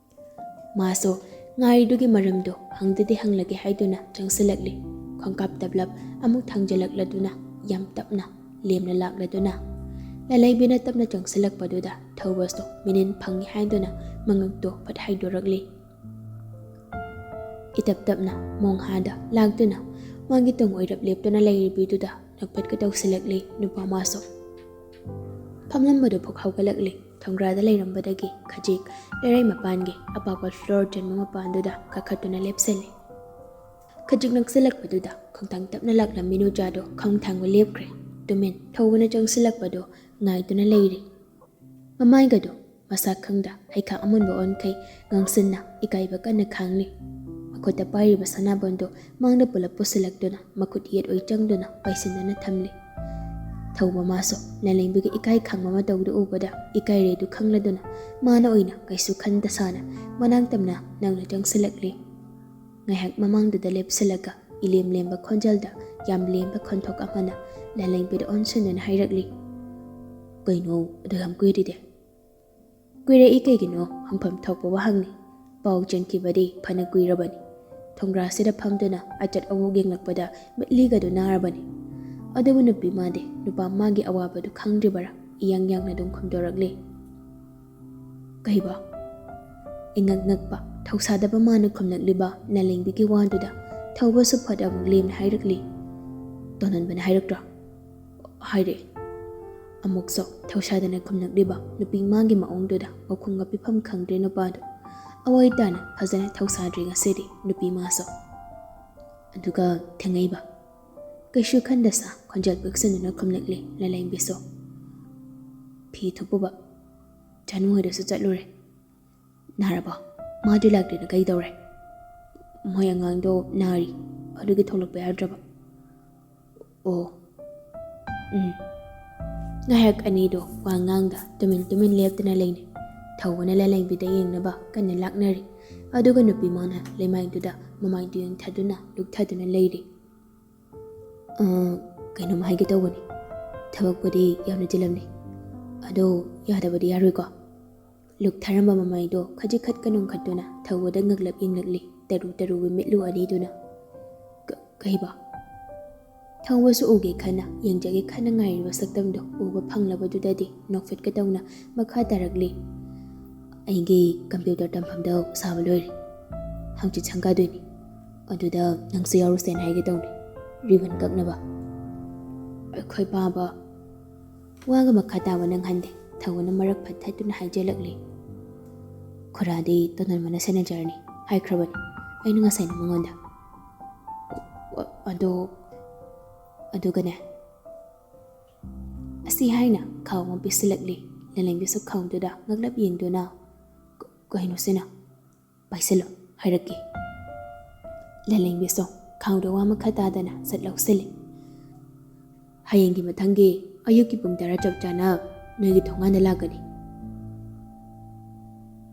ꯃꯥꯁꯨ ꯉꯥꯏꯔꯤꯗꯨꯒꯤ ꯃꯔꯝꯗꯣ ꯍꯪꯗꯗꯤ ꯍꯪꯂꯒꯦ ꯍꯥꯏꯗꯨꯅ ꯆꯪꯁꯤꯜꯂꯛꯂꯤ꯫ ꯈꯣꯡꯀꯥꯞ ꯇꯞꯂꯞ ꯑꯃꯨꯛ ꯊꯥꯡꯖꯤꯜꯂꯛꯂꯗꯨꯅ ꯌꯥꯝ ꯇꯞꯅ ꯂꯦꯝꯅ ꯂꯥꯛꯂꯗꯨꯅ꯫ ꯂꯂꯩꯕꯤꯅ ꯇꯞꯅ ꯆꯪꯁꯤꯜꯂꯛꯄꯗꯨꯗ ꯊꯧꯕꯁꯨ ꯃꯤꯅꯤꯟ ꯐꯪꯉꯤ ꯍꯥꯏꯗꯨꯅ ꯃꯉꯛꯇꯣ ꯐꯠ ꯍꯥꯏꯗꯣꯔꯛꯂꯤ꯫ ꯏꯇꯞ ꯇꯞꯅ ꯃꯣꯡꯍꯥꯗ ꯂꯥꯛꯇꯨꯅ ꯃꯥꯒꯤ ꯇꯨꯡ ꯑꯣꯏꯔꯞ ꯂꯦꯞꯇꯨꯅ ꯂꯩꯔꯤꯕꯤꯗꯨꯗ ꯅꯣꯛꯐꯦꯠꯀ ꯇꯧꯁꯤꯜꯂꯛꯂꯤ ꯅꯨꯄꯥ ꯃꯥꯁꯨ꯫ ꯐꯝꯂꯝꯕꯗꯨ ꯐꯨꯛ ꯍꯧꯒꯠꯂꯛꯂꯤ꯫ ꯊꯣꯡꯒ꯭ꯔꯥꯗ ꯂꯩꯔꯝꯕꯗꯒꯤ ꯈꯖꯤꯛ ꯂꯩꯔꯩ ꯃꯄꯥꯟꯒꯤ ꯑꯄꯥꯛꯄ ꯐ꯭ꯂꯣꯔ ꯆꯟꯕ ꯃꯄꯥꯟꯗꯨꯗ ꯀꯥꯈꯠꯇꯨꯅ ꯂꯦꯞꯁꯤꯜꯂꯤ꯫ ꯈꯖꯤꯛ ꯅꯛꯁꯤꯜꯂꯛꯄꯗꯨꯗ ꯈꯣꯡꯊꯥꯡ ꯇꯞꯅ ꯂꯥꯛꯂꯝꯃꯤ ꯅꯨꯆꯥꯗꯣ ꯈꯣꯡꯊꯥꯡꯕ ꯂꯦꯞꯈ꯭ꯔꯦ꯫ ꯇꯨꯃꯤꯟ ꯊꯧꯕꯅ ꯆꯪꯁꯤꯜꯂꯛꯄꯗꯣ ꯉꯥꯏꯗꯨꯅ ꯂꯩꯔꯤ꯫ ꯃꯃꯥꯏꯒꯗꯣ ꯃꯁꯥ ꯈꯪꯗ ꯍꯩꯈꯥ ꯑꯃꯨꯟꯕ ꯑꯣꯟꯈꯩ ꯉꯥꯡꯁꯤꯟꯅ ꯏꯀꯥꯏꯕ ꯀꯟꯅ ꯈꯥꯡꯂꯤ꯫ ꯃꯈꯨꯠꯇ ꯄꯥꯏꯔꯤꯕ ꯁꯅꯥꯕꯨꯟꯗꯣ ꯃꯥꯡꯗ ꯄꯨꯂꯞ ꯄꯨꯁꯤꯜꯂꯛꯇꯨꯅ ꯃꯈꯨꯠ ꯌꯦꯠ ꯑꯣꯏ ꯆꯪꯗꯨꯅ ꯄꯥꯏꯁꯤꯟꯗꯨꯅ ꯊꯝꯂꯤ꯫ ꯊꯧꯕ ꯃꯥꯁꯨ ꯂꯥꯂꯦꯝꯕꯤꯒꯤ ꯏꯀꯥꯏ ꯈꯥꯡꯕ ꯃꯇꯧꯗꯨ ꯎꯕꯗ ꯏꯀꯥꯏꯔꯦꯗꯨ ꯈꯪꯂꯗꯨꯅ ꯃꯥꯅ ꯑꯣꯏꯅ ꯀꯩꯁꯨ ꯈꯟꯗ ꯁꯥꯅ ꯃꯅꯥꯛ ꯇꯝꯅ ꯅꯪꯅ ꯆꯪꯁꯤꯜꯂꯛꯂꯤ꯫ ꯉꯥꯏꯍꯥꯛ ꯃꯃꯥꯡꯗꯨꯗ ꯂꯦꯞꯁꯤꯜꯂꯒ ꯏꯂꯦꯝ ꯂꯦꯝꯕ ꯈꯣꯟꯖꯦꯜꯗ ꯌꯥꯝ ꯂꯦꯝꯕ ꯈꯣꯟꯊꯣꯛ ꯑꯃꯅ ꯂꯥꯂꯦꯝꯕꯤꯗ ꯑꯣꯟꯁꯤꯟꯗꯨꯅ ꯍꯥꯏꯔꯛꯂꯤ꯫ "ꯀꯩꯅꯣ ꯑꯗꯨ ꯌꯥꯝ ꯀꯨꯏꯔꯤꯗꯦ?" "ꯀꯨꯏꯔꯛꯏ ꯀꯩꯒꯤꯅꯣ?" ꯍꯪꯐꯝ ꯊꯣꯛꯄ ꯋꯥꯍꯪꯅꯤ꯫ ꯄꯥꯎ ꯆꯦꯟꯈꯤꯕꯗꯤ ꯐꯅ ꯀꯨꯏꯔꯕꯅꯤ꯫ ꯊꯣꯡꯒ꯭ꯔꯥꯁꯤꯗ ꯐꯝꯗꯨꯅ ꯑꯆꯠ ꯑꯋꯣꯛ ꯌꯦꯡꯂꯛꯄꯗ ꯃꯤꯠꯂꯤꯒꯗꯨ ꯅꯥꯔꯕꯅꯤ꯫ ꯑꯗꯨꯕꯨ ꯅꯨꯄꯤ ꯃꯥꯗꯤ ꯅꯨꯄꯥ ꯃꯥꯒꯤ ꯑꯋꯥꯕꯗꯨ ꯈꯪꯗ꯭ꯔꯤꯕꯔꯥ? ꯏꯌꯥꯡ ꯌꯥꯡꯅ ꯑꯗꯨꯝ ꯈꯨꯝꯗꯣꯔꯛꯂꯤ꯫ "ꯀꯩꯕ?" ꯏꯉꯛ ꯉꯛꯄ, ꯊꯧꯁꯥꯗꯕ ꯃꯥꯅ ꯈꯨꯝꯂꯛꯂꯤꯕ ꯂꯥꯂꯦꯝꯕꯤꯒꯤ ꯋꯥꯗꯨꯗ ꯊꯧꯕꯁꯨ ꯐꯠ ꯑꯃꯨꯛ ꯂꯦꯝꯅ ꯍꯥꯏꯔꯛꯂꯤ꯫ "ꯇꯣꯅꯟꯕꯅ ꯍꯥꯏꯔꯛꯇ꯭ꯔꯣ?" "ꯍꯥꯏꯔꯛꯑꯦ꯫" ꯑꯃꯨꯛꯁꯨ ꯊꯧꯁꯥꯗꯅ ꯈꯨꯝꯂꯛꯂꯤꯕ ꯅꯨꯄꯤ ꯃꯥꯒꯤ ꯃꯑꯣꯡꯗꯨꯗ ꯄꯥꯎꯈꯨꯝꯒ ꯄꯤꯐꯝ ꯈꯪꯗ꯭ꯔꯦ ꯅꯨꯄꯥꯗꯨ꯫ ꯑꯋꯣꯏ ꯇꯥꯅ ꯐꯖꯅ ꯊꯧꯁꯥꯗ꯭ꯔꯤ ꯉꯁꯤꯗꯤ ꯅꯨꯄꯤ ꯃꯥꯁꯨ꯫ "ꯑꯗꯨꯒ ꯊꯦꯡꯉꯩꯕ?" ꯀꯩꯁꯨ ꯈꯟꯗ ꯁꯥ ꯈꯣꯟꯖꯦꯜ ꯄꯤꯛꯁꯤꯟꯗꯨꯅ ꯈꯨꯝꯂꯛꯂꯤ ꯂꯥꯂꯦꯝꯕꯤꯁꯨ꯫ "ꯐꯤ ꯊꯨꯞꯄꯨꯕ꯫ ꯆꯅꯨ ꯍꯣꯏꯗꯁꯨ ꯆꯠꯂꯨꯔꯦ꯫" "ꯅꯥꯔꯕꯣ? ꯃꯥꯗꯤ ꯂꯥꯛꯇꯦꯅ ꯀꯩꯗꯧꯔꯦ?" "ꯃꯣꯏ ꯑꯉꯥꯡꯗꯣ ꯅꯥꯔꯤ, ꯑꯗꯨꯒꯤ ꯊꯣꯛꯂꯛꯄ ꯌꯥꯗ꯭ꯔꯕ꯫" "ꯑꯣ꯫ ꯎꯝ꯫" ꯉꯥꯏꯍꯥꯛ ꯑꯅꯤꯗꯣ ꯋꯥ ꯉꯥꯡꯗ ꯇꯨꯃꯤꯟ ꯇꯨꯃꯤꯟ ꯂꯦꯞꯇꯅ ꯂꯩꯅꯩ꯫ ꯊꯧꯕꯅ ꯂꯥꯂꯦꯝꯕꯤꯗ ꯌꯦꯡꯅꯕ ꯀꯟꯅ ꯂꯥꯛꯅꯔꯤ꯫ ꯑꯗꯨꯒ ꯅꯨꯄꯤ ꯃꯥꯅ ꯂꯩꯃꯥꯏꯗꯨꯗ ꯃꯃꯥꯏꯗꯨ ꯌꯦꯡꯊꯗꯨꯅ ꯂꯨꯛꯊꯗꯨꯅ ꯂꯩꯔꯤ꯫ "ꯑ, ꯀꯩꯅꯣꯝ ꯍꯥꯏꯒꯦ ꯇꯧꯕꯅꯤ꯫ ꯊꯕꯛꯄꯨꯗꯤ ꯌꯥꯝꯅ ꯆꯤꯜꯂꯝꯅꯤ꯫ ꯑꯗꯣ ꯌꯥꯗꯕꯗꯤ ꯌꯥꯔꯣꯏꯀꯣ?" ꯂꯨꯛꯊꯔꯝꯕ ꯃꯃꯥꯏꯗꯣ ꯈꯖꯤꯛ ꯈꯠꯀ ꯅꯣꯡꯈꯠꯇꯨꯅ ꯊꯧꯕꯗ ꯉꯛꯂꯞ ꯌꯦꯡꯂꯛꯂꯤ ꯇꯔꯨ ꯇꯔꯨꯕꯤ ꯃꯤꯠꯂꯨ ꯑꯅꯤꯗꯨꯅ꯫ "ꯀ-, ꯀꯩꯕ?" ꯊꯧꯕꯁꯨ ꯎꯒꯦ ꯈꯟꯅ, ꯌꯦꯡꯖꯒꯦ ꯈꯟꯅ ꯉꯥꯏꯔꯤꯕ ꯁꯛꯇꯝꯗꯣ ꯎꯕ ꯐꯪꯂꯕꯗꯨꯗꯗꯤ ꯅꯣꯛꯐꯦꯠꯀ ꯇꯧꯅ ꯃꯈꯥ ꯇꯥꯔꯛꯂꯤ꯫ "ꯑꯩꯒꯤ ꯀꯝꯄ꯭ꯌꯨꯇꯔ ꯇꯝꯐꯝꯗꯣ ꯁꯥꯕ ꯂꯣꯏꯔꯦ꯫ ꯍꯪꯆꯤꯠ ꯁꯪꯒꯥꯗꯣꯏꯅꯤ꯫ ꯑꯗꯨꯗ ꯅꯪꯁꯨ ꯌꯥꯎꯔꯨꯁꯦꯅ ꯍꯥꯏꯒꯦ ꯇꯧꯅꯤ, ꯔꯤꯕꯟ ꯀꯛꯅꯕ꯫" "ꯑꯩꯈꯣꯏ ꯄꯥꯕ꯫" ꯋꯥꯒ ꯃꯈꯥ ꯇꯥꯕ ꯅꯪꯍꯟꯗꯦ꯫ ꯊꯧꯕꯅ ꯃꯔꯛ ꯐꯠ ꯊꯠꯇꯨꯅ ꯍꯥꯏꯖꯜꯂꯛꯂꯤ꯫ "ꯈꯨꯔꯥꯗꯤ ꯇꯣꯟꯗꯣꯟꯕꯅ ꯁꯦꯟꯅꯖꯔꯅꯤ ꯍꯥꯏꯈ꯭ꯔꯕꯅꯤ ꯑꯩꯅ ꯉꯁꯥꯏꯅ ꯃꯉꯣꯟꯗ꯫ ꯑ-, ꯑꯗꯣ, ꯑꯗꯨꯒꯅꯦ꯫" ꯑꯁꯤ ꯍꯥꯏꯅ ꯈꯥꯎ ꯑꯃ ꯄꯤꯁꯤꯜꯂꯛꯂꯤ꯫ ꯂꯂꯦꯝꯕꯤꯁꯨ ꯈꯥꯎꯗꯨꯗ ꯉꯛꯂꯞ ꯌꯦꯡꯗꯨꯅ, "ꯀ-, ꯀꯩꯅꯣ ꯁꯤꯅ?" "ꯄꯥꯏꯁꯤꯜꯂꯣ, ꯍꯥꯏꯔꯛꯀꯦ꯫" ꯂꯂꯦꯝꯕꯤꯁꯨ ꯈꯥꯎꯗ ꯋꯥ ꯃꯈꯥ ꯇꯥꯗꯅ ꯁꯠ ꯂꯧꯁꯤꯜꯂꯤ꯫ "ꯍꯌꯦꯡꯒꯤ ꯃꯊꯪꯒꯤ ꯑꯌꯨꯛꯀꯤ ꯄꯨꯡ ꯇꯔꯥ ꯆꯞ ꯆꯥꯅ ꯅꯣꯏꯒꯤ ꯊꯣꯡꯒꯥꯟꯗ ꯂꯥꯛꯀꯅꯤ꯫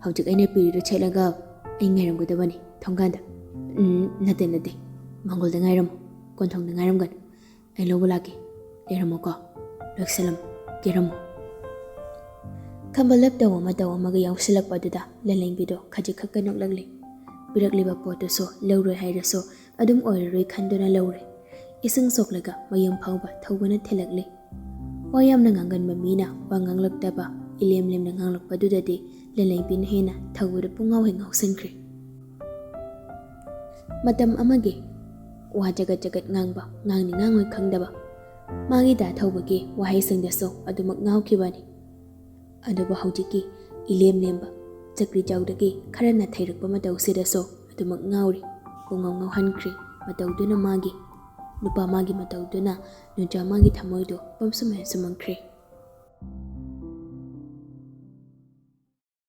ꯍꯧꯖꯤꯛ ꯑꯩꯅ ꯄꯤꯔꯤꯗꯨ ꯁꯦꯠꯂꯒ ꯑꯩ ꯉꯥꯏꯔꯝꯒꯗꯕꯅꯤ ꯊꯣꯡꯒꯥꯟꯗ꯫" "ꯎꯝ, ꯅꯠꯇꯦ, ꯅꯠꯇꯦ꯫ ꯃꯪꯒꯣꯜꯗ ꯉꯥꯏꯔꯝꯃꯨ, ꯀꯣꯟꯊꯣꯡꯗ ꯉꯥꯏꯔꯝꯒꯅꯨ꯫ ꯑꯩ ꯂꯧꯕ ꯂꯥꯛꯀꯦ꯫ ꯂꯩꯔꯝꯃꯣꯀꯣ꯫ ꯂꯣꯏꯁꯜꯂꯝꯃꯣ꯫ ꯀꯦꯔꯝꯃꯣ꯫" ꯈꯝꯕꯂꯞ ꯇꯧ ꯑꯃ ꯇꯧ ꯑꯃꯒ ꯌꯥꯎꯁꯤꯜꯂꯛꯄꯗꯨꯗ ꯂꯂꯦꯝꯕꯤꯗꯣ ꯈꯖꯤꯛ ꯈꯛꯀ ꯅꯣꯛꯂꯛꯂꯤ꯫ ꯄꯤꯔꯛꯂꯤꯕ ꯄꯣꯠꯇꯨꯁꯨ ꯂꯧꯔꯣꯏ ꯍꯥꯏꯔꯁꯨ ꯑꯗꯨꯝ ꯑꯣꯏꯔꯔꯣꯏ ꯈꯟꯗꯨꯅ ꯂꯧꯔꯦ꯫ ꯏꯁꯤꯡ ꯁꯣꯛꯂꯒ ꯃꯌꯨꯝ ꯐꯥꯎꯕ ꯊꯧꯕꯅ ꯊꯤꯜꯂꯛꯂꯤ꯫ ꯋꯥ ꯌꯥꯝꯅ ꯉꯥꯡꯒꯟꯕ ꯃꯤꯅ ꯋꯥ ꯉꯥꯡꯂꯛꯇꯕ, ꯏꯂꯦꯝ ꯂꯦꯝꯅ ꯉꯥꯡꯂꯛꯄꯗꯨꯗꯗꯤ ꯂꯂꯩꯕꯤꯅ ꯍꯦꯟꯅ ꯊꯧꯕꯗ ꯄꯨꯡꯉꯥꯎ ꯍꯦꯛ ꯉꯥꯎꯁꯤꯟꯈ꯭ꯔꯦ꯫ ꯃꯇꯝ ꯑꯃꯒꯤ ꯋꯥ ꯆꯒꯠ ꯆꯒꯠ ꯉꯥꯡꯕ, ꯉꯥꯡꯅꯤ ꯉꯥꯡꯉꯣꯏ ꯈꯪꯗꯕ, ꯃꯥꯒꯤ ꯗꯥ ꯊꯧꯕꯒꯤ ꯋꯥꯍꯩꯁꯤꯡꯗꯁꯨ ꯑꯗꯨꯃꯛ ꯉꯥꯎꯈꯤꯕꯅꯤ꯫ ꯑꯗꯨꯕꯨ ꯍꯧꯖꯤꯛꯀꯤ ꯏꯂꯦꯝ ꯂꯦꯝꯕ ꯆꯀ꯭ꯔꯤ ꯆꯧꯗꯒꯤ ꯈꯔ ꯅꯥꯊꯩꯔꯛꯄ ꯃꯇꯧꯁꯤꯗꯁꯨ ꯑꯗꯨꯃꯛ ꯉꯥꯎꯔꯤ꯫ ꯄꯨꯡꯉꯥꯎ ꯉꯥꯎꯍꯟꯈ꯭ꯔꯦ ꯃꯇꯧꯗꯨꯅ ꯃꯥꯒꯤ꯫ ꯅꯨꯄꯥ ꯃꯥꯒꯤ ꯃꯇꯧꯗꯨꯅ ꯅꯨꯄꯥ ꯃꯥꯒꯤ ꯊꯃꯣꯏꯗꯣ ꯄꯝꯁꯨꯝ ꯍꯦꯟꯁꯨꯝꯍꯟꯈ꯭ꯔꯦ꯫